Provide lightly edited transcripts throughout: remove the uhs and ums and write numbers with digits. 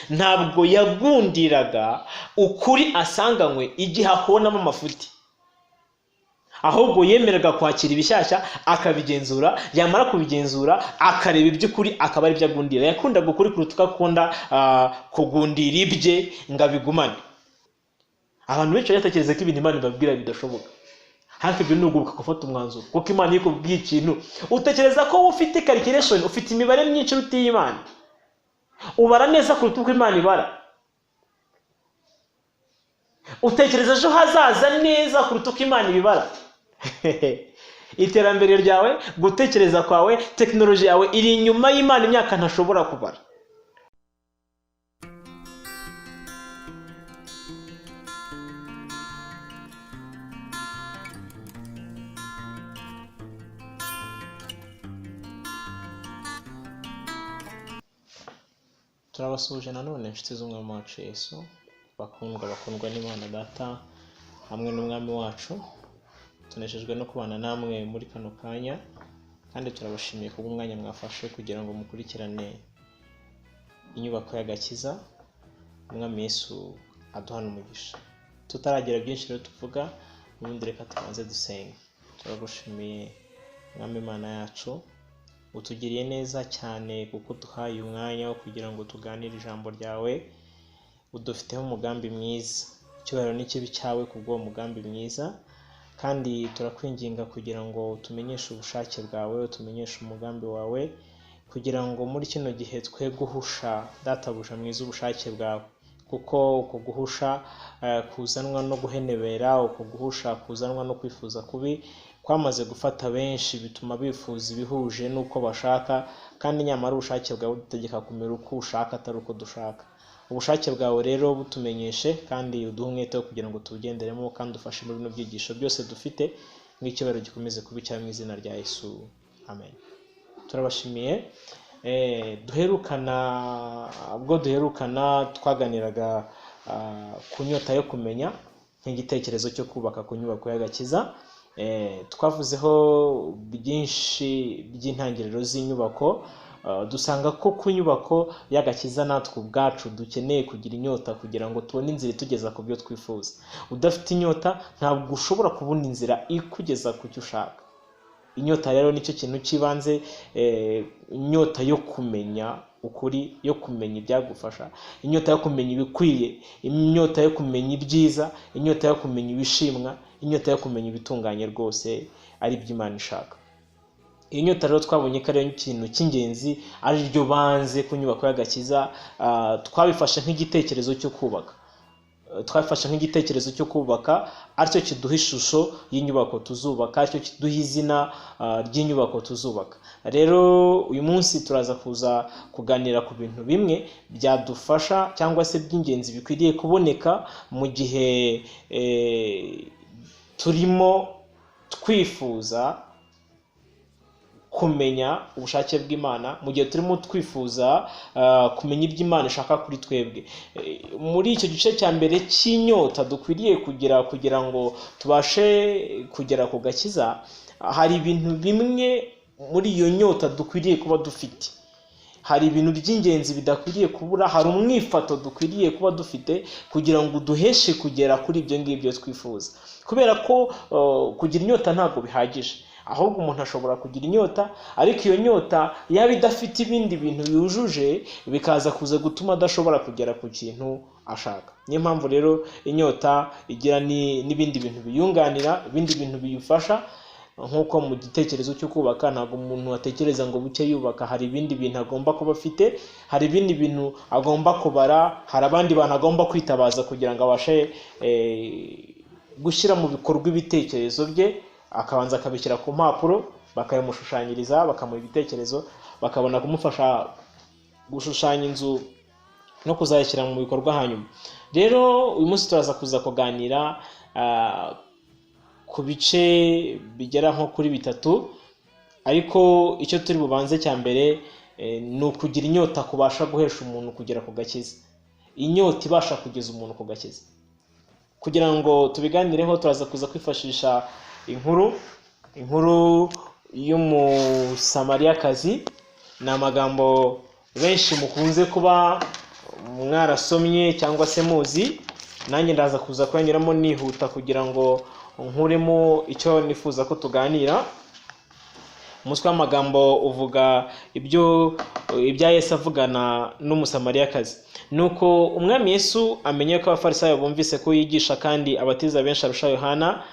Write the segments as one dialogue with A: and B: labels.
A: Ntabwo yagundiraga ukuri asanganywe igihe akubonamo amafuti, ahubwo yemeraga kwakira ibishyashya akabigenzura, yamara kubigenzura akareba iby'ukuri akaba aribyo agundira. Yakundaga ukuri kuruta uko akunda kugundira ibye ngo abigumane. Abantu benshi batekereza ko ibintu Imana ibabwira bidashoboka, ariko ibyo ni uguhubuka gufata umwanzuro, kuko Imana iyo ikubwiye ikintu utekereza ko wowe ufite calculation, ufite imibare myinshi iruta iy'Imana, ubara neza kuruta uko Imana ibara, utekereza ejo hazaza neza kuruta uko Imana ibibara. Iterambere ryawe, gutekereza kwawe, tekinoloji yawe iri inyuma y'Imana imyaka ntashobora kubara. Turabasuhuje nanone inshuti z'umwami wacu Yesu, bakundwa bakundwa n'Imana Data hamwe n'umwami wacu. Tunejejwe no kubana namwe muri kano kanya, kandi turabashimiye kubw'umwanya mwafashe kugira ngo mukurikirane inyubako y'agakiza. Umwami Yesu aduhane umugisha. Tutaragira byinshi rero tuvuga, ubundi reka tubanze dusenge. Turagushimiye Mwami Imana yacu, utugiriye neza cyane kuko uduhaye umwanya wo kugira ngo tuganire ijambo ryawe. Udufiteho umugambi mwiza, icyubahiro n'ikibi cyawe kubw'uwo mugambi mwiza, kandi turakwinginga kugira ngo utumenyeshe ubushake bwawe, utumenyeshe umugambi wawe, kugira ngo muri kino gihe twe guhusha databuja mwiza ubushake bwawe, kuko uko guhusha kuzanwa no guhenebera, uko guhusha kuzanwa no kwifuza kubi kwamaze gufata benshi, bituma bifuza ibihuje n'uko bashaka, kandi nyamara ubushake bwawe budutegeka kumera uko ushaka atari uko dushaka. Ubushake bwawe rero butumenyeshe kandi uduhe umwete wo kugira ngo tubugenderemo, kandi ufashe muri bino byigisho byose dufite, nk'icyubahiro gikomeze kuba icyawe mu izina rya Yesu, amen. Turabashimiye. Duherukana, ubwo duherukana twaganiraga ku nyota yo kumenya nk'igitekerezo cyo kubaka ku nyubako y'agakiza. Twavuzeho byinshi by'intangiriro z'inyubako, dusanga ko ku nyubako y'agakiza natwe ubwacu dukeneye kugira inyota kugira ngo tubone inzira itugeza ku byo twifuza. Udafite inyota ntabwo ushobora kubona inzira ikugeza ku cyo ushaka. Inyota rero nicyo kintu cy'ibanze, inyota yo kumenya ukuri, yo kumenya ibyagufasha, inyota yo kumenya ibikwiye, inyota yo kumenya ibyiza, inyota yo kumenya ibishimwa, inyota yo kumenya ibitunganye rwose ari byo Imana ishaka. Iyo nyota rero twabonye ko ari ikintu cy'ingenzi, ari ryo banze ku nyubako y'agakiza. Twabifashe nk'igitekerezo cyo kubaka, twabifashe nk'igitekerezo cyo kubaka, aricyo kiduha ishusho y'inyubako tuzubaka, aricyo kiduha izina ry'inyubako tuzubaka. Rero uyu munsi turaza kuza kuganira ku bintu bimwe byadufasha cyangwa se by'ingenzi bikwiriye kuboneka mu gihe turimo twifuza kumenya ubushake bw'Imana, mu gihe turimo twifuza kumenya ibyo Imana ishaka kuri twebwe. Muri icyo gice cya mbere cy'inyota dukwiriye kugira kugira ngo tubashe kugera ku gakiza, hari ibintu bimwe muri iyo nyota dukwiriye kuba dufite, hari ibintu by'ingenzi bidakwiriye kubura, hari umwifato dukwiriye kuba dufite kugira ngo duheshe kugera kuri ibyo ngibyo twifuza. Kubera ko kugira inyota ntabwo bihagije, ahubwo umuntu ashobora kugira inyota, ariko iyo nyota yaba idafite ibindi bintu yujuje, bikaza kuza gutuma adashobora kugera ku kintu ashaka. Niyo mpamvu rero inyota igira n'ibindi bintu biyunganira, ibindi bintu biyifasha. Nk'uko mu gitekerezo cyo kubaka ntabwo umuntu atekereza ngo buke yubaka, hari ibindi bintu agomba kuba afite, hari ibindi bintu agomba kubara, hari abandi bantu agomba kwitabaza kugira ngo abashe gushyira mu bikorwa ibitekerezo bye, akabanza akabishyira ku mpapuro, bakabimushushanyiriza, bakamuha ibitekerezo, bakabona kumufasha gushushanya inzu no kuzayishyira mu bikorwa hanyuma. Rero uyu munsi turaza kuza kuganira ku bice bigera nko kuri bitatu, ariko icyo turi bubanze cya mbere ni ukugira inyota kubasha guhesha umuntu kugera ku gakiza, inyota ibasha kugeza umuntu ku gakiza. Kugira ngo tubiganireho turaza kuza kwifashisha inkuru y'Umusamariyakazi. Ni amagambo benshi mukunze kuba Mwarasomye cyangwa se muzi, nanjye ndaza kuza kuyanyuramo nihuta kugira ngo nkuremo icyo nifuza ko tuganira. Umutwe w'amagambo uvuga ibyo ibya Yesu avugana n'Umusamariyakazi. Nuko Umwami Yesu amenye ko Abafarisayo bumvise ko yigisha kandi abatiza benshi arusha Yohana.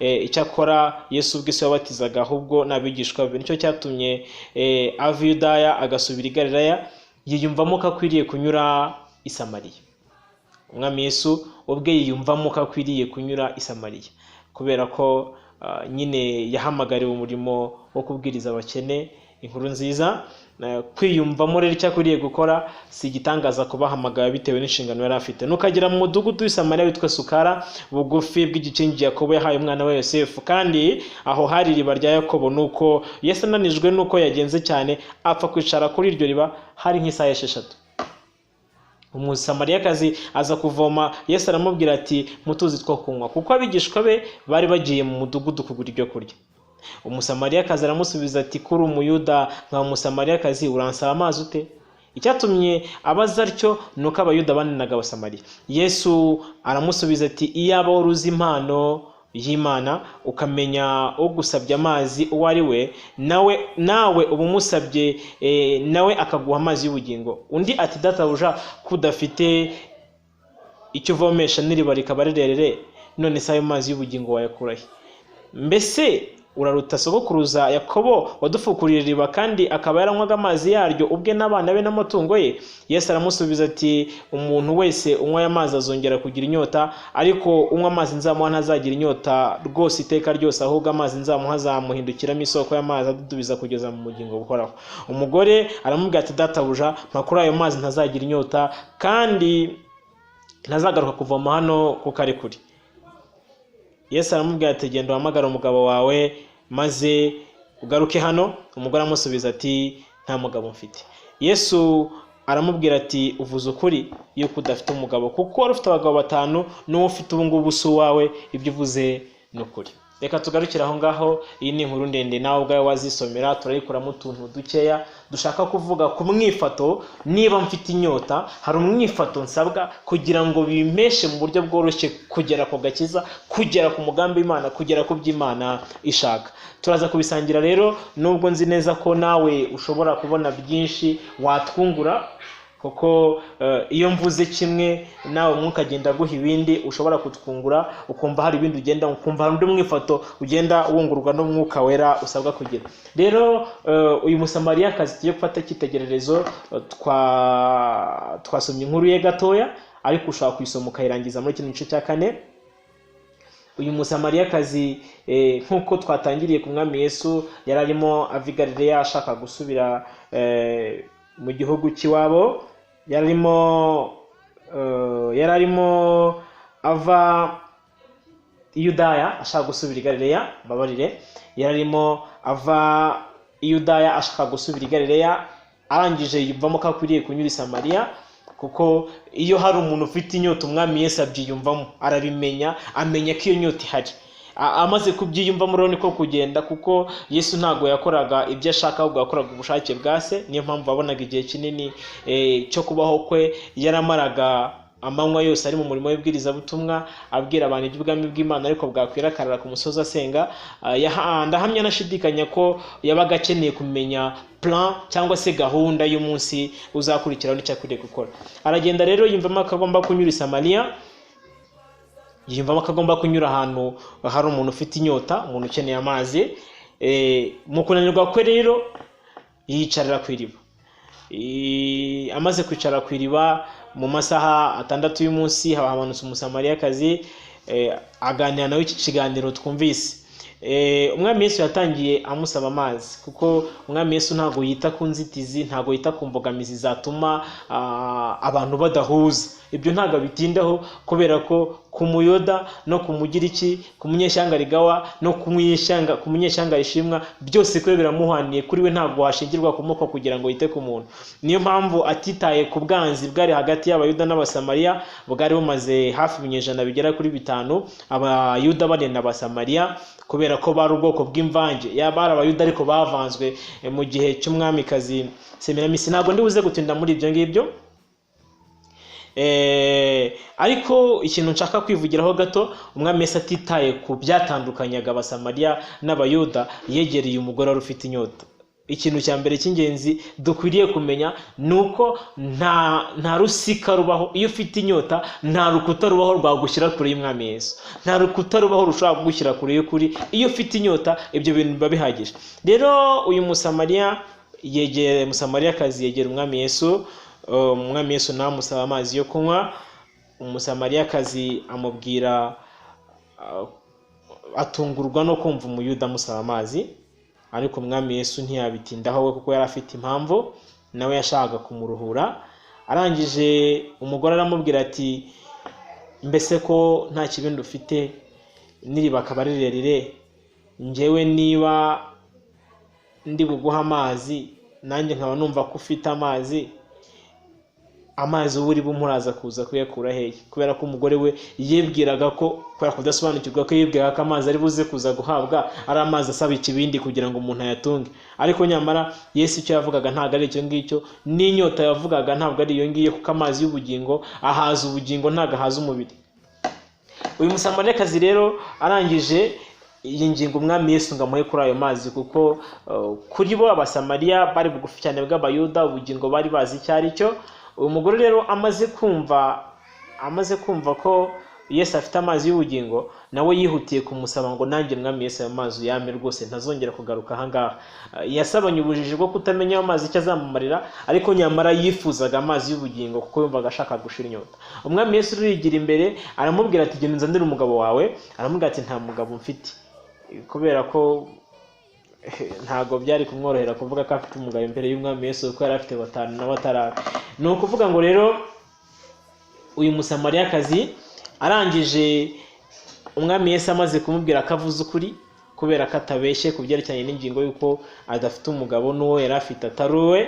A: Icyakora Yesu ubwe si we wabatizaga, ahubwo n'abigishwa be. Nicyo cyatumye ava i Yudaya agasubira i Galilaya, yiyumvamo ko akwiriye kunyura i Samariya. Umwami Yesu ubwe yiyumvamo ko akwiriye kunyura i Samariya kubera ko nyine yahamagariwe umurimo wo kubwiriza abakene inkuru nziza. Kwiyumvamo rero icyo akwiriye gukora si igitangaza kubahamagara bitewe n'inshingano yari afite. Nukagera mu mudugudu w'i Samariya witwa Sukara, bugufi bw'igikingi Yakobo yahaye umwana we Yosefu, kandi aho hari iriba rya Yakobo. Nuko Yesu ananijwe n'uko yagenze cyane, apfa kwicara kuri iryo riba. Hari nk'isaha 6. Umusamariyakazi aza kuvoma. Yesu aramubwira ati: "Mpa utuzi two kunywa," kuko abigishwa be bari bagiye mu mudugudu kugura ibyo kurya. Umusamariyakazi aramusubiza ati: "Kuri Umuyuda nkaba Umusamariyakazi, uransaba amazi ute?" Icyatumye abaza atyo ni uko Abayuda banenaga Abasamariya. Yesu aramusubiza ati: "Iyaba wari uzi impano y'Imana, ukamenya ugusabye amazi uwo ari we, nawe uba umusabye, nawe akaguha amazi y'ubugingo." Undi ati: "Databuja, ko udafite icyo uvomesha n'iriba rikaba rirerire, none se ayo mazi y'ubugingo wayakurahe? Mbese uraruta sogokuruza Yakobo wadufukuriye iriba, kandi akaba yaranywaga amazi yaryo ubwe n'abana be n'amatungo ye?" Yesu aramusubiza ati: "Umuntu wese unywa aya mazi azongera kugira inyota, ariko unywa amazi nzamuha ntazagira inyota rwose iteka ryose, ahubwo amazi nzamuha azamuhindukiramo isoko y'amazi adudubiza kugeza mu bugingo buhoraho." Umugore aramubwira ati: "Databuja, mpa kuri ayo mazi ntazagira inyota, kandi ntazagaruka kuvoma hano kuko ari kure." Yesu aramubwira ati: "Genda uhamagare umugabo wawe maze ugaruke hano." Umugore aramusubiza ati: "Nta mugabo mfite." Yesu aramubwira ati: "Uvuze ukuri yuko udafite umugabo, kuko wari ufite abagabo batanu, n'uwo ufite ubu ngubu si uwawe. Ibyo uvuze ni ukuri." Reka tugarukire aho ngaho. Iyi ni inkuru ndende, nawe ubwawe wazisomera. Turayikuramo utuntu dukeya dushaka kuvuga ku mwifato. Niba mfite inyota, hari umwifato nsabwa kugira ngo bimpeshe mu buryo bworoshye kugera ku gakiza, kugera ku mugambi w'Imana, kugera ku by'Imana ishaka. Turaza kubisangira rero, nubwo nzi neza ko nawe ushobora kubona byinshi watwungura, kuko iyo mvuze kimwe nawe Umwuka agenda aguha ibindi ushobora kutwungura, ukumva hari ibindi ugenda ukumva hari undi mwifato ugenda wungurwa n'Umwuka Wera usabwa kugira. Rero uyu Musamariyakazi tugiye gufata icyitegererezo, twasomye inkuru ye gatoya, ariko ushobora kuyisoma ukayirangiza muri kino gice cya kane. Uyu Musamariyakazi, nk'uko twatangiriye ku Mwami Yesu, yari arimo ava i Galileya ashaka gusubira mu gihugu cy'iwabo. Yari arimo ava i Yudaya ashaka gusubira i Galileya, mbabarire. Yari arimo ava i Yudaya ashaka gusubira i Galileya, arangije yiyumvamo ko akwiriye kunyura i Samariya, kuko iyo hari umuntu ufite inyota, Umwami Yesu abyiyumvamo, arabimenya, amenya ko iyo nyota ihari. Amaze kubyiyumvamo rero niko kugenda, kuko Yesu ntabwo yakoraga ibyo ashaka, ahubwo yakoraga ubushake bwa Se. Niyo mpamvu wabonaga igihe kinini cyo kubaho kwe yaramaraga amanywa yose ari mu murimo w'ibwirizabutumwa, abwira abantu iby'ubwami bw'Imana, ariko bwakwira akarara ku musozi asenga. Ndahamya nashidikanya ko yabaga akeneye kumenya plan cyangwa se gahunda y'umunsi uzakurikiraho n'icyo akwiriye gukora. Aragenda rero yiyumvamo ko agomba kunyura i Samariya, yiyumvamo ko agomba kunyura ahantu hari umuntu ufite inyota, umuntu ukeneye amazi. Mu kunanirwa kwe rero yiyicarira ku iriba. Amaze kwicara ku iriba mu masaha 6 y'umunsi, haba hamanutse Umusamariyakazi, aganira nawe iki kiganiro twumvise. Umwami Yesu yatangiye amusaba amazi, kuko Umwami Yesu ntabwo yita ku nzitizi, ntabwo yita ku mbogamizi zatuma abantu badahuza. Ibyo ntabwo abitindaho, kubera ko ku Muyuda no ku Mugiriki, ku munyeshyanga rigawa no ku munyeshyanga rishimwa, byose kuri we biramuhaniye. Kuri we ntabwo washingirwa ku moko kugira ngo yite ku muntu. Niyo mpamvu atitaye ku bwanzi bwari hagati y'Abayuda n'Abasamariya, bwari bumaze hafi ibinyejana bigera kuri 5, Abayuda banena Abasamariya kubera ko bari ubwoko bw'imvange, yaba ari Abayuda ariko bavanzwe mu gihe cy'umwamikazi Semiramisi. Ntabwo ndi buze gutinda muri ibyo ngibyo. Ariko ikintu nshaka kwivugiraho gato, umwami Yesu atitaye ku byatandukanyaga Abasamariya n'Abayuda, yegereye umugore wari ufite inyota. Ikintu cya mbere cy'ingenzi dukwiriye kumenya ni uko nta rusika rubaho. Iyo ufite inyota, nta rukuta rubaho rwagushyira kure y'umwami Yesu, nta rukuta rubaho rushobora kugushyira kure y'ukuri. Iyo ufite inyota, ibyo bintu biba bihagije. Rero uyu Musamariya yegera, Umusamariyakazi yegera umwami Yesu. Umwami Yesu nawe amusaba amazi yo kunywa. Umusamariyakazi amubwira, atungurwa no kumva Umuyuda amusaba amazi, ariko umwami Yesu ntiyabitindaho we, kuko yari afite impamvu, nawe yashakaga kumuruhura. Arangije umugore aramubwira ati: "Mbese ko nta kibindi ufite, n'iriba akaba ari rirerire, njyewe niba ndi buguhe amazi, nanjye nkaba numva ko ufite amazi, amazi uba uri bumpe uraza kuza kuyakura hehe?" Kubera ko umugore we yibwiraga ko, kubera kudasobanukirwa ko, yibwiraga ko amazi ari buze kuza guhabwa ari amazi asaba ikibindi kugira ngo umuntu ayatunge. Ariko nyamara Yesu icyo yavugaga ntabwo ari icyo ngicyo, n'inyota yavugaga ntabwo ari iyo ngiyo, kuko amazi y'ubugingo ahaza ubugingo, ntabwo ahaza umubiri. Uyu Musamariyakazi rero arangije iyi ngingo umwami Yesu ngo amuhe kuri ayo mazi, kuko kuri bo Abasamariya bari bugufi cyane bw'Abayuda, ubugingo bari bazi icyo ari cyo. Uyu mugore rero amaze kumva ko Yesu afite amazi y'ubugingo, nawe yihutiye kumusaba ngo: "Nanjye, mwami Yesu, ayo mazi uyampe rwose, ntazongera kugaruka ahangaha." Yasabanye ubujiji bwo kutamenya ayo mazi icyo azamumarira, ariko nyamara yifuzaga amazi y'ubugingo kuko yumvaga ashaka gushira inyota. Umwami Yesu urigira imbere, aramubwira ati: "Genda unzanire umugabo wawe." Aramubwira ati: "Nta mugabo mfite," kubera ko ntabwo byari kumworohera kuvuga ko afite umugabo imbere y'umwami Yesu, kuko yari afite batanu nawe atarabe. Ni ukuvuga ngo rero uyu Musamariyakazi arangije, umwami Yesu amaze kumubwira ko avuze ukuri, kubera ko atabeshye ku byerekeranye n'ingingo y'uko adafite umugabo n'uwo yari afite atari uwe,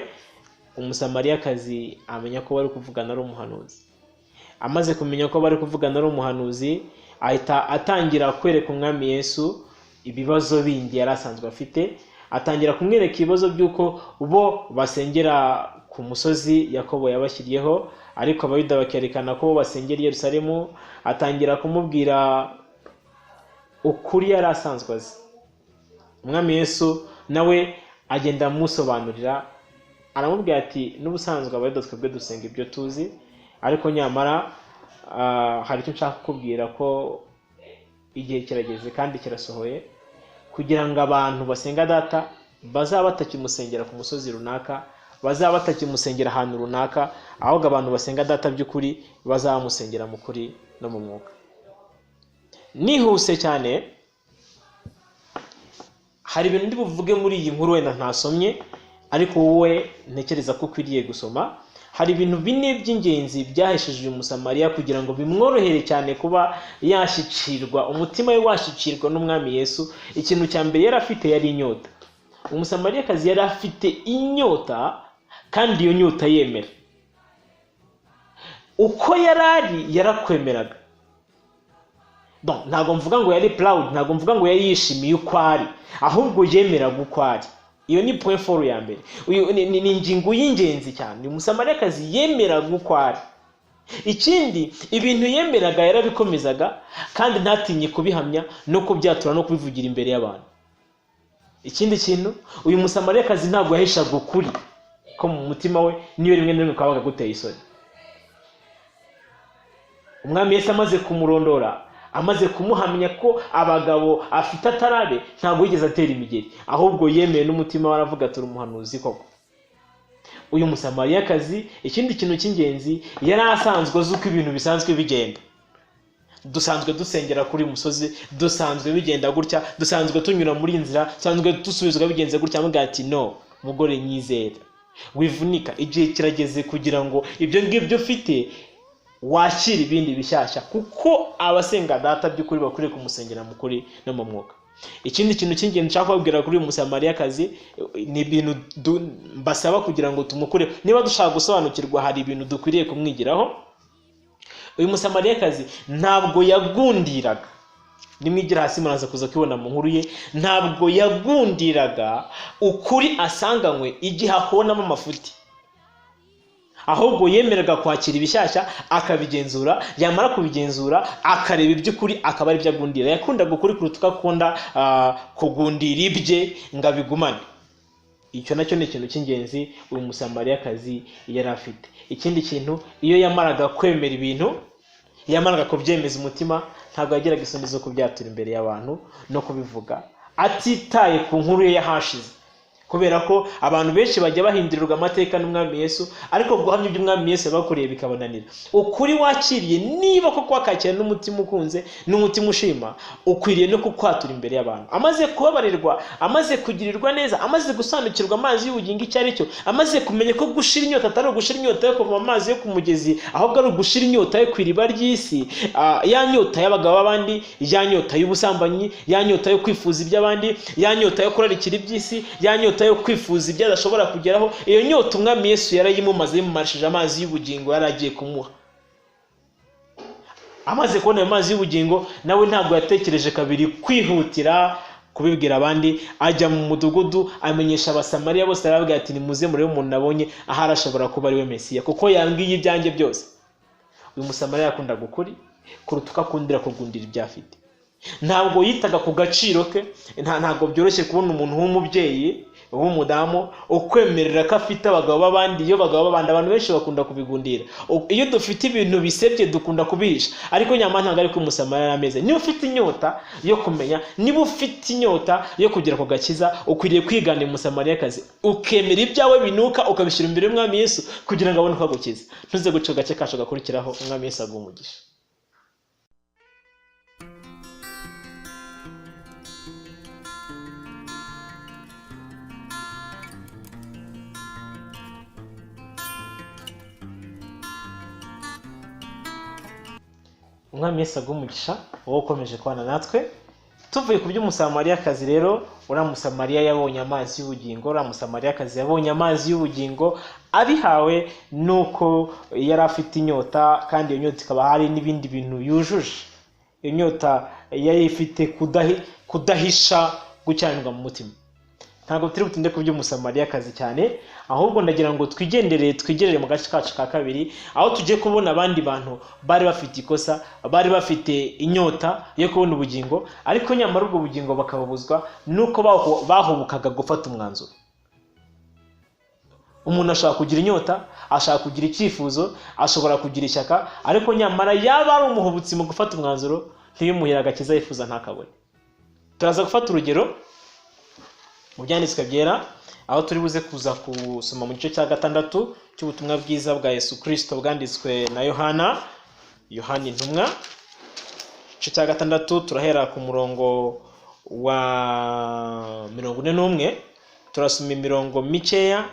A: Umusamariyakazi amenya ko bari kuvugana ari umuhanuzi. Amaze kumenya ko bari kuvugana ari umuhanuzi, ahita atangira kwereka umwami Yesu ibibazo bindi yari asanzwe afite. Atangira kumwereka ibibazo by'uko bo basengera ku musozi Yakobo yabashyiriyeho, ariko Abayuda bakerekana ko bo basengera i Yerusalemu. Atangira kumubwira ukuri yari asanzwe azi. Umwami Yesu nawe agenda amusobanurira, aramubwira ati: "N'ubusanzwe Abayuda twebwe dusenga ibyo tuzi, ariko nyamara hari icyo nshaka kukubwira, ko igihe kirageze kandi kirasohoye kugira ngo abantu basenga Data bazaba batakimusengera ku musozi runaka, bazaba batakimusengera ahantu runaka, ahubwo abantu basenga Data by'ukuri bazamusengera mu kuri no mu mwuka." Nihuse cyane, hari ibintu ndi buvuge muri iyi nkuru wenda ntasomye, ariko wowe ntekereza ko ukwiriye gusoma. Hari ibintu bine by'ingenzi byahesheje uyu Musamariya kugira ngo bimworohere cyane kuba yashyikirwa, umutima we washyikirwa n'umwami Yesu. Ikintu cya mbere yari afite yari inyota. Umusamariyakazi yari afite inyota, kandi iyo nyota yemera uko yari ari, yarakwemeraga. Ntabwo mvuga ngo yari proud, ntabwo mvuga ngo yari yishimiye uko ari, ahubwo yemeraga uko ari. Iyo ni point fort ya mbere. Uyu ni ingingo y'ingenzi cyane. Uyu Musamariyakazi yemeraga uko ari. Ikindi, ibintu yemeraga yarabikomezaga, kandi ntatinye kubihamya no kubyatura no kubivugira imbere y'abantu. Ikindi kintu, uyu Musamariyakazi ntabwo yahishaga ukuri ko mu mutima we, niyo rimwe na rimwe kwabaga guteye isoni. Umwami Yesu amaze kumurondora, amaze kumuhamya ko abagabo afite atarabe, ntabwo yigeze atera imigeri, ahubwo yemeye n'umutima we, aravuga ati: "Umuhanuzi koko." Uyu Musamariyakazi, ikindi kintu cy'ingenzi, yari asanzwe azi uko ibintu bisanzwe bigenda. Dusanzwe dusengera kuri uyu musozi, dusanzwe bigenda gutya, dusanzwe tunyura muri iyi nzira, dusanzwe dusubizwa bigenze gutya. Amugira ati: "No mugore, nyizera, wivunika, igihe kirageze kugira ngo ibyo ngibyo ufite wakire ibindi bishyashya, kuko abasenga Data by'ukuri bakwiriye kumusengera mu kuri no mu mwuka." Ikindi kintu cy'ingenzi nshaka kubabwira kuri uyu Musamariyakazi ni ibintu mbasaba kugira ngo tumukure. Niba dushaka gusobanukirwa, hari ibintu dukwiriye kumwigiraho. Uyu Musamariyakazi ntabwo yagundiraga, nimwigira hasi muraza kuza kubibona mu nkuru ye, ntabwo yagundiraga ukuri asanganywe igihe akubonamo amafuti. Ahubwo yemeraga kwakira ibishyashya akabigenzura, yamara kubigenzura akareba iby'ukuri akaba ari byo agundira. Yakundaga ukuri kuruta uko akunda kugundira ibye ngo abigumane. Icyo nacyo ni ikintu cy'ingenzi uyu Musamariyakazi yari afite. Ikindi kintu, iyo yamaraga kwemera ibintu, yamaraga kubyemeza umutima, ntabwo yagiraga isoni zo kubyatura imbere y'abantu no kubivuga, atitaye ku nkuru ye yahashize. Kubera ko abantu benshi bajya bahindurirwa amateka n'Umwami Yesu, ariko guhamya iby'Umwami Yesu yabakoreye bikabananira. Ukuri wakiriye, niba koko wakakira n'umutima ukunze n'umutima ushima, ukwiriye no kukwatura imbere y'abantu. Amaze kubabarirwa, amaze kugirirwa neza, amaze gusobanukirwa amazi y'ubugingo icyo ari cyo, amaze kumenya ko gushira inyota atari ugushira inyota yo kuvoma amazi yo ku mugezi, ahubwo ari ugushira inyota yo ku iriba ry'isi, ya nyota y'abagabo b'abandi, ya nyota y'ubusambanyi, ya nyota yo kwifuza iby'abandi, ya nyota yo kurarikira iby'isi, ya nyota yo kwifuza ibyo adashobora kugeraho. Iyo nyota Umwami Yesu yarayimumaze, yimumarishije amazi y'ubugingo yari agiye kumuha. Amaze kubona ayo mazi y'ubugingo, nawe ntabwo yatekereje kabiri kwihutira kubibwira abandi. Ajya mu mudugudu amenyesha Abasamariya bose, arababwira ati nimuze murebe umuntu nabonye, ahari ashobora kuba ari we Mesiya, kuko yambwiye ibyanjye byose. Uyu Musamariya yakundaga ukuri kuruta uko akundira kugundira ibyo afite. Ntabwo yitaga ku gaciro ke. Ntabwo byoroshye kubona umuntu w'umubyeyi w'umudamu ukwemerera ko afite abagabo b'abandi. Iyo bagabo b'abandi, abantu benshi bakunda kubigundira. Iyo dufite ibintu bisebye dukunda kubihisha, ariko nyamara ntabwo ari ko Umusamariya yari ameze. Niba ufite inyota yo kumenya, niba ufite inyota yo kugera ku gakiza, ukwiriye kwigana Umusamariyakazi, ukemera ibyawe binuka ukabishyira imbere y'Umwami Yesu kugira ngo abone uko agukiza. Ntuze guca agace kacu gakurikiraho. Umwami Yesu aguhe umugisha. Umwami Yesu aguhe umugisha wowe ukomeje kubana natwe. Tuvuye ku by'Umusamariyakazi rero, uriya Musamariya yabonye amazi y'ubugingo, uriya Musamariyakazi yabonye amazi y'ubugingo abihawe nuko yari afite inyota, kandi iyo nyota ikaba hari n'ibindi bintu yujuje. Iyo nyota yari ifite kudahisha gukiranirwa mu mutima. Ntabwo turi butinde ku by'Umusamariyakazi cyane, ahubwo ndagira ngo twigerere mu gace kacu ka kabiri, aho tugiye kubona abandi bantu bari bafite ikosa, bari bafite inyota yo kubona ubugingo, ariko nyamara ubwo bugingo bakabubuzwa nuko bahubukaga gufata umwanzuro. Umuntu ashobora kugira inyota, ashobora kugira icyifuzo, ashobora kugira ishyaka, ariko nyamara yaba ari umuhubutsi mu gufata umwanzuro, ntiyumuhire agakiza yifuza ntakabone. Turaza gufata urugero mu byanditswe byera, aho turi buze kuza gusoma mu gice cya 6 cy'ubutumwa bwiza bwa Yesu Kristo bwanditswe na Yohana, Yohana intumwa. Igice cya 6 turahera ku murongo wa 41, turasoma imirongo mikeya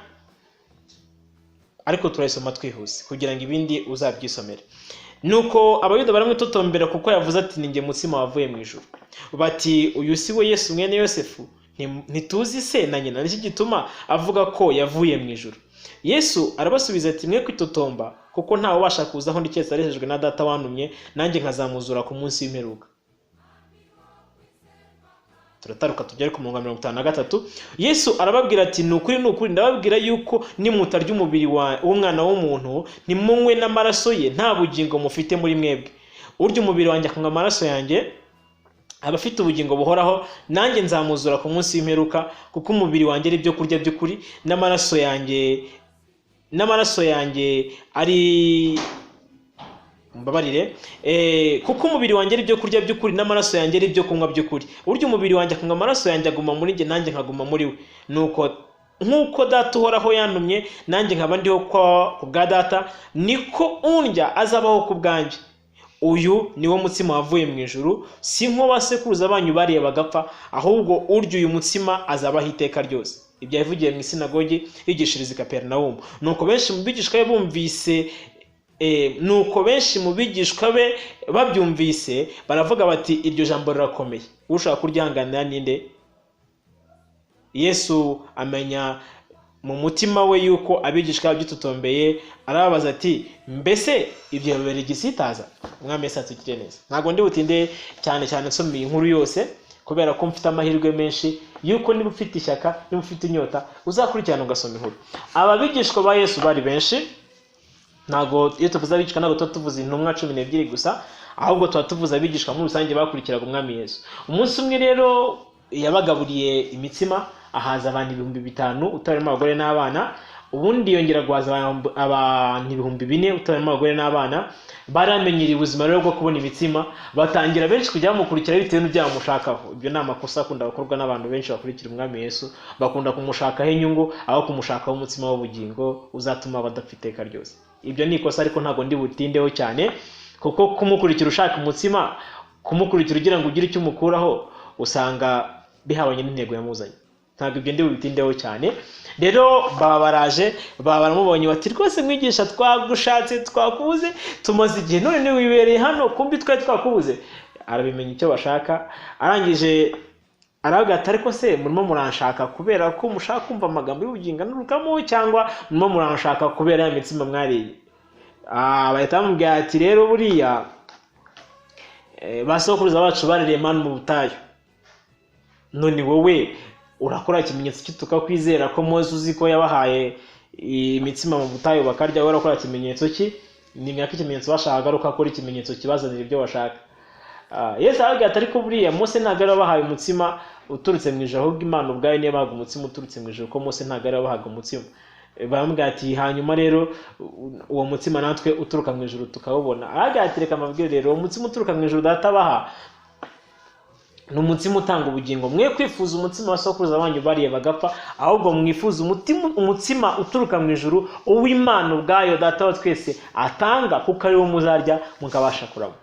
A: ariko turayisoma twihuse kugira ngo ibindi uzabyisomere. Nuko Abayuda baramwitotombera kuko yavuze ati ninjye mutsima wavuye mu ijuru. Bati uyu si we Yesu mwene Yosefu? Ntituzi se na nyina? Niki gituma avuga ko yavuye mu ijuru? Yesu arabasubiza ati mwe kwitotomba, kuko ntawe ubasha kuzaho ndi keretse areshejwe na Data wantumye, nanjye nkazamuzura ku munsi w'imperuka. Turataruka tugere ku murongo wa 53. Yesu arababwira ati ni ukuri ni ukuri ndababwira yuko nimutarya umubiri w'umwana w'umuntu, ntimunywe n'amaraso ye, nta bugingo mufite muri mwebwe. Urya umubiri wanjye akanywa amaraso yanjye aba afite ubugingo buhoraho, nanjye nzamuzura ku munsi w'imperuka, kuko umubiri wanjye ari ibyo kurya by'ukuri, n'amaraso yanjye ari mbabarire, kuko umubiri wanjye ari ibyo kurya by'ukuri, n'amaraso yanjye ari ibyo kunywa by'ukuri. Urya umubiri wanjye akanywa amaraso yanjye aguma muri njye, nanjye nkaguma muri we. Nuko nk'uko Data uhoraho yantumye, nanjye nkaba ndiho ku bwa Data, niko undya azabaho ku bwanjye. Uyu niwo mutsima wavuye mu ijuru, si nko basekuruza banyu bariye bagapfa, ahubwo urya uyu mutsima azabaho iteka ryose. Ibyo yavugiye mu isinagogi yigishiriza i Kaperinawumu. Nuko benshi mu bigishwa be bumvise nuko benshi mu bigishwa be babyumvise baravuga bati iryo jambo rirakomeye, ushaka kuryihanganira ninde? Yesu amenya mu mutima we yuko abigishwa babyitotombeye, arababaza ati mbese ibyo bibera igisitaza? Umwami Yesu atugirire neza. Ntabwo ndi butinde cyane cyane nsoma iyi nkuru yose, kubera ko mfite amahirwe menshi yuko niba ufite ishyaka, niba ufite inyota, uzakurikirana ugasoma inkuru. Aba bigishwa ba Yesu bari benshi, Ntabwo iyo tuvuze abigishwa ntabwo tuba tuvuze intumwa 12 gusa, ahubwo tuba tuvuze abigishwa muri rusange bakurikiraga umwami Yesu. Umunsi umwe rero yabagaburiye imitsima, ahaza abantu 5000 utarimo abagore n'abana. Ubundi yongera guhaza abantu 4000 utarimo abagore n'abana. Baramenyereye ubuzima rero bwo kubona imitsima, batangira benshi kujya bamukurikira bitewe n'ibyo bamushakaho. Ibyo ni amakosa akunda gukorwa n'abantu benshi bakurikira umwami Yesu, bakunda kumushakaho inyungu aho kumushakaho umutsima w'ubugingo uzatuma badapfa iteka ryose. Ibyo ni ikosa, ariko ntabwo ndi butindeho cyane, kuko kumukurikira ushaka umutsima, kumukurikira ugira ngo ugire icyo umukuraho, usanga bihabanye n'intego yamuzanye. Ntabwo ibyo ndi bubitindeho cyane. Rero baba baraje, baba baramubonye bati rwose mwigisha, twagushatse twakubuze, tumaze igihe, none wibereye hano, kumbi twari twakubuze. Arabimenya icyo bashaka, arangije aravuga ati ariko se murimo muranshaka kubera ko mushaka kumva amagambo y'ubugingo anurukamo, cyangwa murimo muranshaka kubera ya mitsima mwariye? Bahita bamubwira ati rero buriya ba sokuruza bacu baririye manu mu butayu, none wowe urakora ikimenyetso cy'tukakwizera ko Mose uzi ko yabahaye imitsima mu butayu bakarya, wowe urakora ikimenyetso ki? Ni mwaka ikimenyetso bashakaga, ari uko akora ikimenyetso kibazanira ibyo bashaka. Yesu arababwira ati ariko buriya Mose ntabwo ari wabahaye umutsima uturutse mu ijuru, ahubwo Imana ubwayo niyo yabahaga umutsima uturutse mu ijuru, kuko Mose ntabwo ari wabahaga umutsima. Baramubwira ati hanyuma rero uwo mutsima natwe uturuka mu ijuru tukawubona. Arababwira ati reka mbabwire rero, uwo mutsima uturuka mu ijuru data abaha ni umutsima utanga ubugingo. Mwe kwifuza umutsima wa sokuruza banyu bariye bagapfa, ahubwo mwifuza umutsima uturuka mu ijuru, uw'Imana ubwayo data wa twese atanga, kuko ari wo muzarya mukabasha kurama,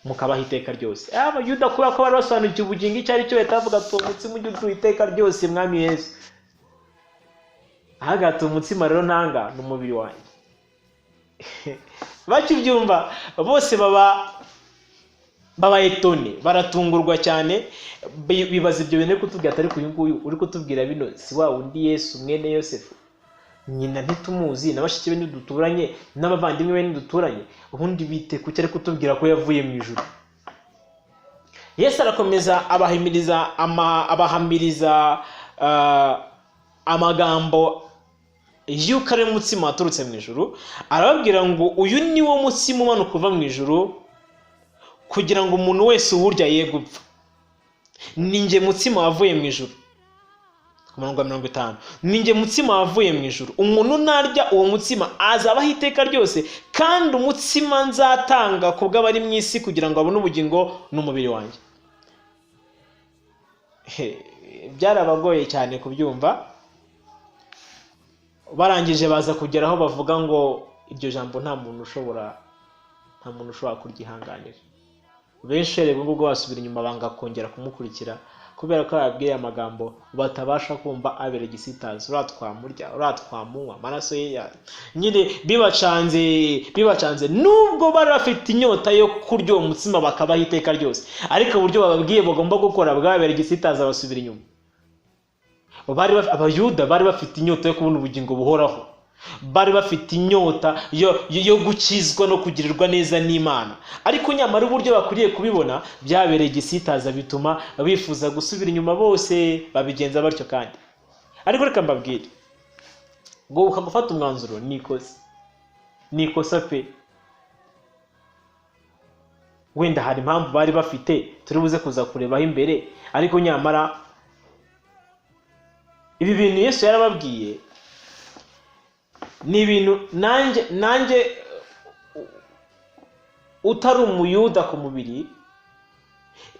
A: mukabaha iteka ryose. Abayuda kubera ko bari basobanukiwe ubugingo icyo ari cyo, bahita bavuga ati uwo mutsima ujye uduha iteka ryose mwami Yesu. Ahagati umutsima rero ntanga ni umubiri wanjye. Bakibyumva bose baba etone, baratungurwa cyane, bibaza ibyo bintu uri kutubwira, atari uyu nguyu uri kutubwira bino si wa wundi Yesu mwene Yosefu, nyina ntitumuzi, na bashiki be ntiduturanye, n'abavandimwe be ntiduturanye, ubundi bite kuki ari kutubwira ko yavuye mu ijuru? Yesu arakomeza abahamiriza amagambo y'uko ari umutsima waturutse mu ijuru. Arababwira ngo uyu ni wo mutsima umanuka uva mu ijuru, kugira ngo umuntu wese uwurya ye gupfa. Ni njye mutsima wavuye mu ijuru. Ku murongo wa 50, ni njye mutsima wavuye mu ijuru, umuntu narya uwo mutsima azabaho iteka ryose, kandi umutsima nzatanga ku bw'abari mu isi kugira ngo abone ubugingo n'umubiri wanjye. Byarabagoye cyane kubyumva. Barangije baza kugera aho bavuga ngo iryo jambo nta muntu ushobora kuryihanganira. Benshi rero ubwo basubira inyuma banga kongera kumukurikira, kubera ko bababwiye amagambo batabasha kumva, abera igisitaza, uratwamurya uratwamunywa amaraso ye nyine bibacanze. Nubwo bari bafite inyota yo kurya uwo mutsima bakabaho iteka ryose, ariko uburyo bababwiye bagomba gukora bwabera igisitaza, basubira inyuma. Abayuda bari bafite inyota yo kubona ubugingo buhoraho, bari bafite inyota yo gukizwa no kugirirwa neza n'Imana, ariko nyamara uburyo bakwiriye kubibona byabereye igisitaza, bituma bifuza gusubira inyuma bose babigenza batyo. Kandi ariko reka mbabwire, gobuka gufata umwanzuro ni ikosa, ni ikosa pe. Wenda hari impamvu bari bafite turi buze kuza kurebaho imbere, ariko nyamara ibi bintu Yesu yarababwiye ni ibintu nanjye utari umuyuda ku mubiri,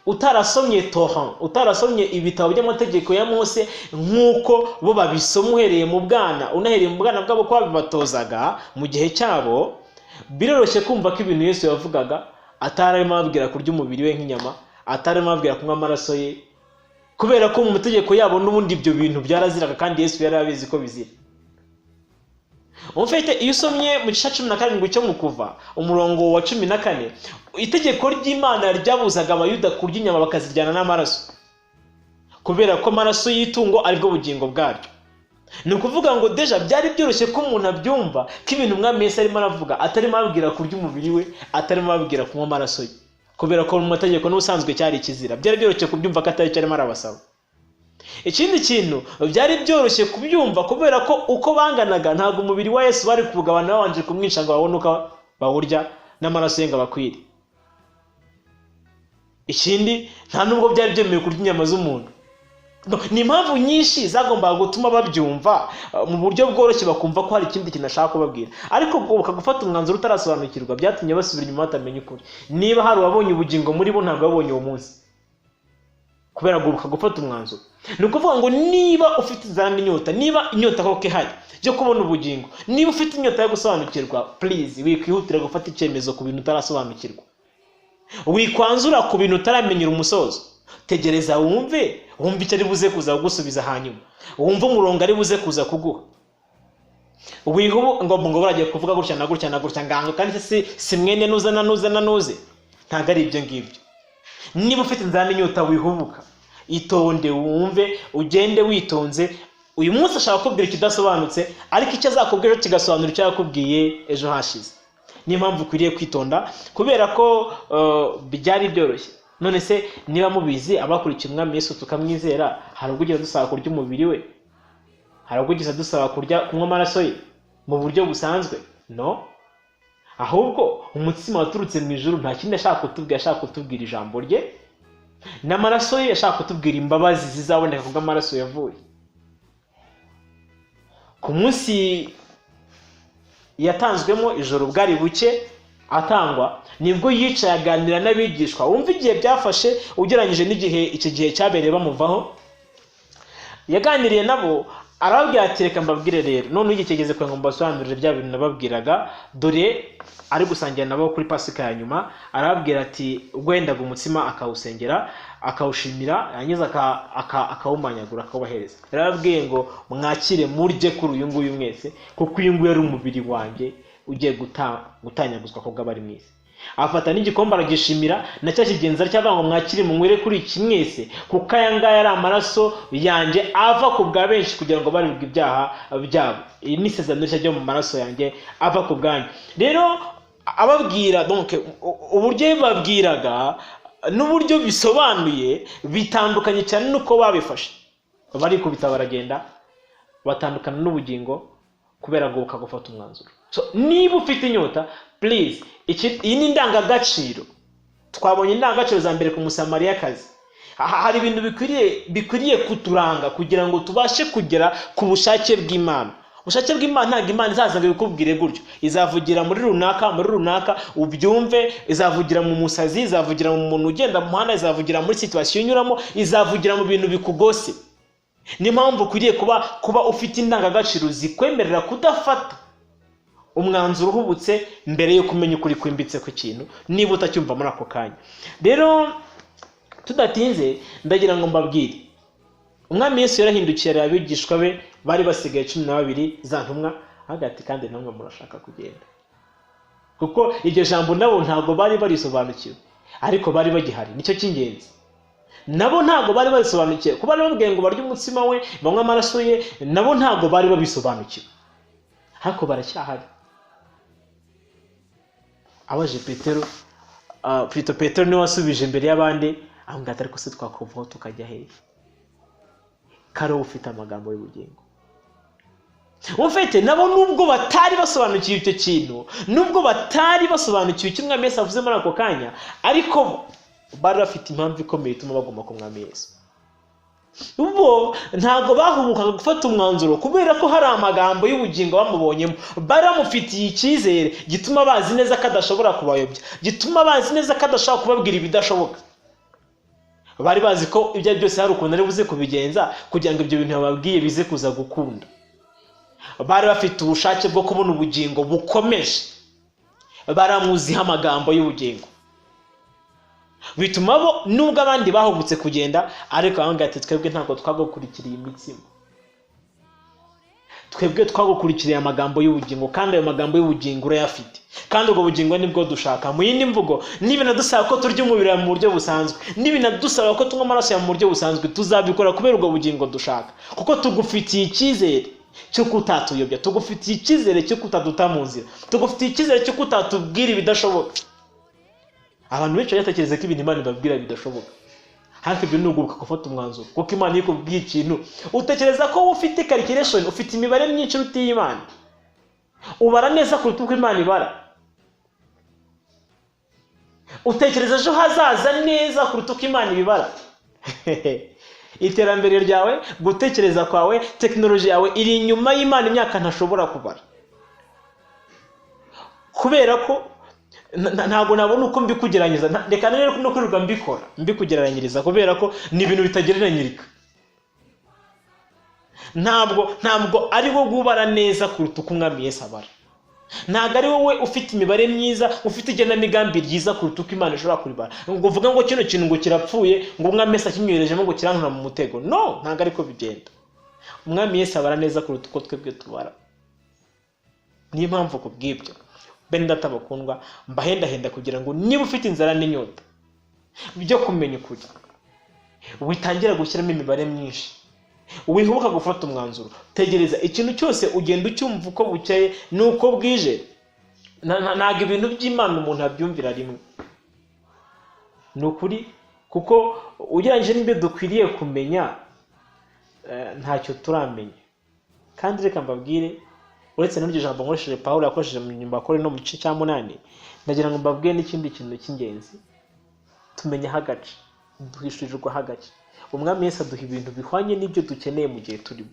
A: utarasomye Torah, utarasomye ibitabo by'amategeko ya Mose nk'uko bo babisoma uhereye mu bwana, unahereye mu bwana bwabo ko babibatozaga mu gihe cyabo, biroroshye kumva ko ibintu Yesu yavugaga atari arimo ababwira kurya umubiri we nk'inyama, atari arimo ababwira kunywa amaraso ye, kubera ko mu mategeko yabo n'ubundi ibyo bintu byaraziraga, kandi Yesu yari abizi ko bizira. Umufite iyo usomye mu gice 17 cyo mu Kuva umurongo wa 14, itegeko ry'Imana ryabuzaga abayuda kurya inyama bakaziryana n'amaraso, kubera ko amaraso y'itungo aribwo bugingo bwaryo. Ni ukuvuga ngo deja byari byoroshye ko umuntu abyumva ko ibintu umwami Yesu arimo aravuga atarimo ababwira kurya umubiri we, atarimo ababwira kunywa amaraso ye, kubera ko mu mategeko n'ubusanzwe cyari ikizira. Byari byoroshye kubyumva ko atari cyo arimo arabasaba. Ikindi kintu, byari byoroshye kubyumva kubera ko uko banganaga, ntabwo umubiri wa Yesu bari kuwugabana babanje kumwica ngo babone uko bawurya n'amaraso ye ngo abakwire. Ikindi, nta nubwo byari byemewe kurya inyama z'umuntu. Ni impamvu nyinshi zagombaga gutuma babyumva mu buryo bworoshye, bakumva ko hari ikindi kintu ashaka kubabwira. Ariko gufata umwanzuro utarasobanukirwa byatumye basubira inyuma batamenya ukuri. Niba hari uwabonye ubugingo muri bo, ntabwo babonye uwo munsi kubera guhubuka gufata umwanzuro. Ni ukuvuga ngo niba ufite inzara n'inyota, niba inyota koko ihari yo kubona ubugingo, niba ufite inyota yo gusobanukirwa, please, wikwihutira gufata icyemezo ku bintu utarasobanukirwa, wikwanzura ku bintu utaramenyera umusozo. Tegereza wumve, wumve icyo ari buze kuza kugusubiza, hanyuma wumve umurongo ari buze kuza kuguha. Wihubu ngo buragiye kuvuga gutya na gutya na gutya, ngango kandi si mwene nuze na nuze na nuze. Ntabwo ari ibyo ngibyo. Niba ufite inzara n'inyota, wihubuka, itonde wumve, ugende witonze. Uyu munsi ashaka kukubwira ikidasobanutse, ariko icyo azakubwira ejo kigasobanura icyo yakubwiye ejo hashize. Niyo mpamvu ukwiriye kwitonda, kubera ko byari byoroshye. None se niba mubizi, abakurikiye Umwami Yesu tukamwizera, hari ubwo ugenda dusaba kurya umubiri we? Hari ubwo ugeze dusaba kurya, kunywa amaraso ye mu buryo busanzwe? No, ahubwo umutsima waturutse mu ijuru nta kindi ashaka kutubwira, ashaka kutubwira ijambo rye, n'amaraso ye ashaka kutubwira imbabazi zizaboneka kubw'amaraso yavuye ku munsi yatanzwemo. Ijoro bwari buke atangwa, nibwo yicaye aganira n'abigishwa. Wumva igihe byafashe ugereranyije n'igihe icyo gihe cyabereye bamuvaho. Yaganiriye nabo, arababwira ati: "Reka mbabwire rero, none igihe kigeze kugira ngo mbasobanurire bya bintu nababwiraga." Dore ari gusangira nabo kuri Pasika ya nyuma. Arababwira ati, ubwo yendaga umutsima akawusengera, akawushimira, yarangiza akawumanyagura, akawubahereza, yarababwiye ngo: "Mwakire murye kuri uyu nguyu mwese, kuko uyu nguyu ari umubiri wanjye ugiye gutanyaguzwa ku bw'abari mu isi." Afata n'igikombe, aragishimira, na cya kigenza cyavuga ngo: "Mwakire munywere kuri iki mwese, kuko aya ngaya ari amaraso yanjye ava ku bwa benshi kugira ngo barirwe ibyaha byabo. Iri ni isezerano rishya ryo mu maraso yanjye ava ku bwanyu." Rero ababwira, donc uburyo yababwiraga n'uburyo bisobanuye bitandukanye cyane n'uko babifashe. Barikubita baragenda, batandukana n'ubugingo kubera guhubuka gufata umwanzuro. So, niba ufite inyota, please, iyi ni indangagaciro. Twabonye indangagaciro za mbere ku Musamariyakazi. Hari ibintu bikwiriye kuturanga kugira ngo tubashe kugera ku bushake bw'Imana. Ubushake bw'Imana, ntabwo Imana izaza ngo ibikubwire gutyo. Izavugira muri runaka, muri runaka, ubyumve. Izavugira mu musazi, izavugira mu muntu ugenda mu muhanda, izavugira muri situation unyuramo, izavugira mu bintu bikugose. Niyo mpamvu ukwiriye kuba ufite indangagaciro zikwemerera kudafata umwanzuro uhubutse mbere yo kumenya ukuri kwimbitse ku kintu, niba utacyumva muri ako kanya. Rero tudatinze, ndagira ngo mbabwire, Umwami Yesu yarahindukiye areba abigishwa be bari basigaye 12, za ntumwa, avuga ati: "Kandi namwe murashaka kugenda?" Kuko iryo jambo nabo ntabwo bari barisobanukiwe, ariko bari bagihari, nicyo cy'ingenzi. Nabo ntabwo bari babisobanukiwe kuba bababwiye ngo barye umutsima we, banywe amaraso ye. Nabo ntabwo bari babisobanukiwe, ariko baracyahari. Abaje Petero, Plutôt Petero niwe wasubije imbere y'abandi, amubwira ati: "Ariko se twakuvaho tukajya hehe, ko ari wowe ufite amagambo y'ubugingo?" Ufite nabo, nubwo batari basobanukiwe icyo kintu, nubwo batari basobanukiwe icyo Umwami Yesu avuze muri ako kanya, ariko bo bari bafite impamvu ikomeye ituma baguma ku Mwami Yesu. Bo ntabwo bahubukaga gufata umwanzuro, kubera ko hari amagambo y'ubugingo bamubonyemo. Bari bamufitiye icyizere gituma bazi neza ko adashobora kubayobya, gituma bazi neza ko adashobora kubabwira ibidashoboka. Bari bazi ko ibyo ari byose hari ukuntu ari buze kubigenza kugira ngo ibyo bintu yababwiye bize kuza gukunda. Bari bafite ubushake bwo kubona ubugingo bukomeje, baramuziho amagambo y'ubugingo, bituma bo, nubwo abandi bahubutse kugenda, ariko bamwe ati: "Twebwe ntabwo twagukurikiriye imitsima, twebwe twagukurikiriye amagambo y'ubugingo, kandi ayo magambo y'ubugingo urayafite, kandi ubwo bugingo nibwo dushaka." Mu yindi mvugo, nibinadusaba ko turya umubiri wawe mu buryo busanzwe, nibinadusaba ko tunywa amaraso yawe mu buryo busanzwe, tuzabikora kubera ubwo bugingo dushaka, kuko tugufitiye icyizere cyo kutatuyobya, tugufitiye icyizere cyo kutaduta mu nzira, tugufitiye icyizere cyo kutatubwira ibidashoboka. Abantu benshi batekereza ko ibintu Imana ibabwira bidashoboka. Ariko ibyo ni uguhubuka gufata umwanzuro, kuko Imana iyo ikubwiye ikintu utekereza ko ufite calculation, ufite imibare myinshi iruta iy'Imana, ubara neza kuruta uko Imana ibara, utekereza ejo hazaza neza kuruta uko Imana ibibara. Iterambere ryawe, gutekereza kwawe, tekinoloji yawe iri inyuma y'Imana imyaka ntashobora kubara, kubera ko ntabwo nabona uko mbikugereranyiriza. Reka rero no kwirirwa mbikora mbikugereranyiriza, kubera ko ni ibintu bitagereranyirika. Ntabwo ari wowe ubara neza kuruta uko Umwami Yesu abara, ntabwo ari wowe ufite imibare myiza, ufite igenamigambi ryiza kuruta uko Imana ishobora kuribara, ngo uvuge ngo kino kintu ngo kirapfuye, ngo Umwami Yesu akimyoherejemo ngo kirankura mu mutego. No, ntabwo ariko bigenda. Umwami Yesu abara neza kuruta uko twebwe tubara. Niyo mpamvu ku bw'ibyo, bene data bakundwa, mbahendahenda kugira ngo niba ufite inzara n'inyota byo kumenya ukuri, witangira gushyiramo imibare myinshi, wihubuka gufata umwanzuro, tegereza. Ikintu cyose ugenda ucyumva uko bukeye n'uko bwije. Ntabwo ibintu by'Imana umuntu abyumvira rimwe, ni ukuri, kuko ugereranyije n'ibyo dukwiriye kumenya, ntacyo turamenya. Kandi reka mbabwire, uretse n'iryo jambo nkoresheje Pawulo yakoresheje mu nyumbakore no mu gice cya 8, ndagira ngo mbabwire n'ikindi kintu cy'ingenzi. Tumenyaho agace, duhishurirwaho agace. Umwami Yesu aduha ibintu bihwanye n'ibyo dukeneye mu gihe turimo.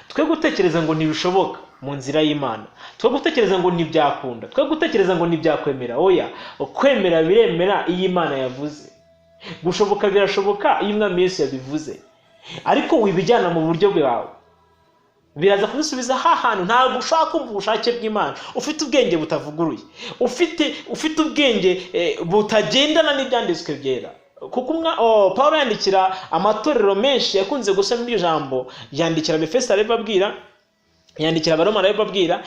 A: Twe gutekereza ngo ntibishoboka mu nzira y'Imana, twe gutekereza ngo ntibyakunda, twe gutekereza ngo ntibyakwemera. Oya, kwemera biremera iyo Imana yavuze, gushoboka birashoboka iyo Umwami Yesu yabivuze, ariko wibijyana mu buryo bwawe, biraza kubisubiza hantu. Ntabwo ushaka kumva ubushake bw'Imana ufite ubwenge butavuguruye, ufite ubwenge butagendana n'ibyanditswe byera. Kuko Pawulo yandikira amatorero menshi yakunze gusoma iryo jambo, yandikira Abefeso arabibabwira, yandikira Abaroma arabibabwira.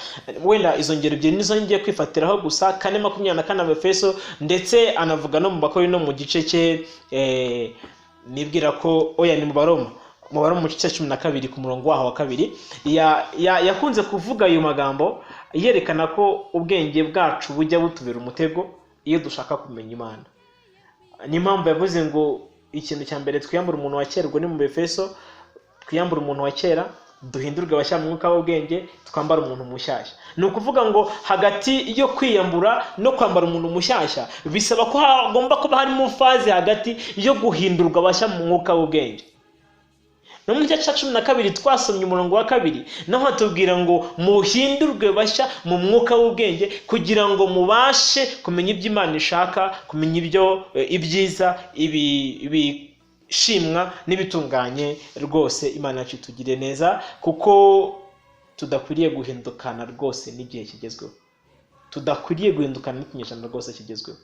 A: Wenda izo ngero ebyiri nizo ngiye kwifatiraho gusa, 4:24 Abefeso, ndetse anavuga no mu Bakorinto no mu gice cye, nibwira ko oya ni mu Baroma, mu Baroma mu gice cya 12 ku murongo waho wa 2, yakunze kuvuga ayo magambo yerekana ko ubwenge bwacu bujya butubera umutego iyo dushaka kumenya Imana. Niyo mpamvu yavuze ngo ikintu cya mbere twiyambura umuntu wa kera, ubwo ni mu Befeso, twiyambura umuntu wa kera, duhindurwe abashya mu mwuka w'ubwenge, twambara umuntu mushyashya. Ni ukuvuga ngo hagati yo kwiyambura no kwambara umuntu mushyashya bisaba ko hagomba kuba harimo faze hagati yo guhindurwa abashya mu mwuka w'ubwenge. No mu gice cya 12 twasomye umurongo wa 2, naho hatubwira ngo muhindurwe bashya mu mwuka w'ubwenge kugira ngo mubashe kumenya ibyo Imana ishaka, kumenya ibyo ibyiza, ibishimwa n'ibitunganye rwose. Imana yacu itugire neza, kuko tudakwiriye guhindukana rwose n'igihe kigezweho, tudakwiriye guhindukana n'ikinyejana rwose kigezweho.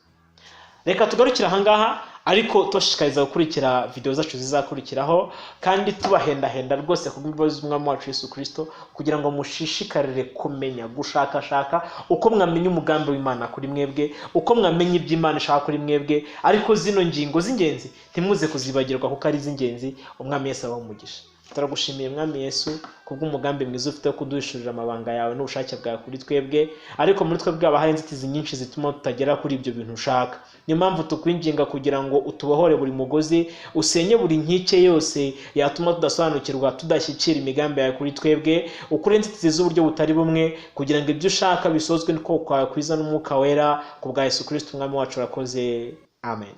A: Reka tugarukire ahangaha, ariko tubashishikariza gukurikira video zacu zizakurikiraho, kandi tubahendahenda rwose ku bw'imbabazi z'Umwami wacu Yesu Kristo, kugira ngo mushishikarire kumenya, gushakashaka uko mwamenya umugambi w'Imana kuri mwebwe, uko mwamenya ibyo Imana ishaka kuri mwebwe. Ariko zino ngingo z'ingenzi ntimuze kuzibagirwa, kuko ari iz'ingenzi. Umwami Yesu abahe umugisha. Turagushimiye Mwami Yesu kubw'umugambi mwiza ufite wo kuduhishurira amabanga yawe n'ubushake bwawe kuri twebwe, ariko muri twebwe haba hari inzitizi nyinshi zituma tutagera kuri ibyo bintu ushaka. Niyo mpamvu tukwinginga kugira ngo utubohore buri mugozi, usenye buri nkike yose yatuma tudasobanukirwa, tudashyikira imigambi yawe kuri twebwe, ukure inzitizi z'uburyo butari bumwe, kugira ngo ibyo ushaka bisozwe n'ukuboko kwawe kwiza n'Umwuka Wera, ku bwa Yesu Kristo Umwami wacu. Urakoze, amen.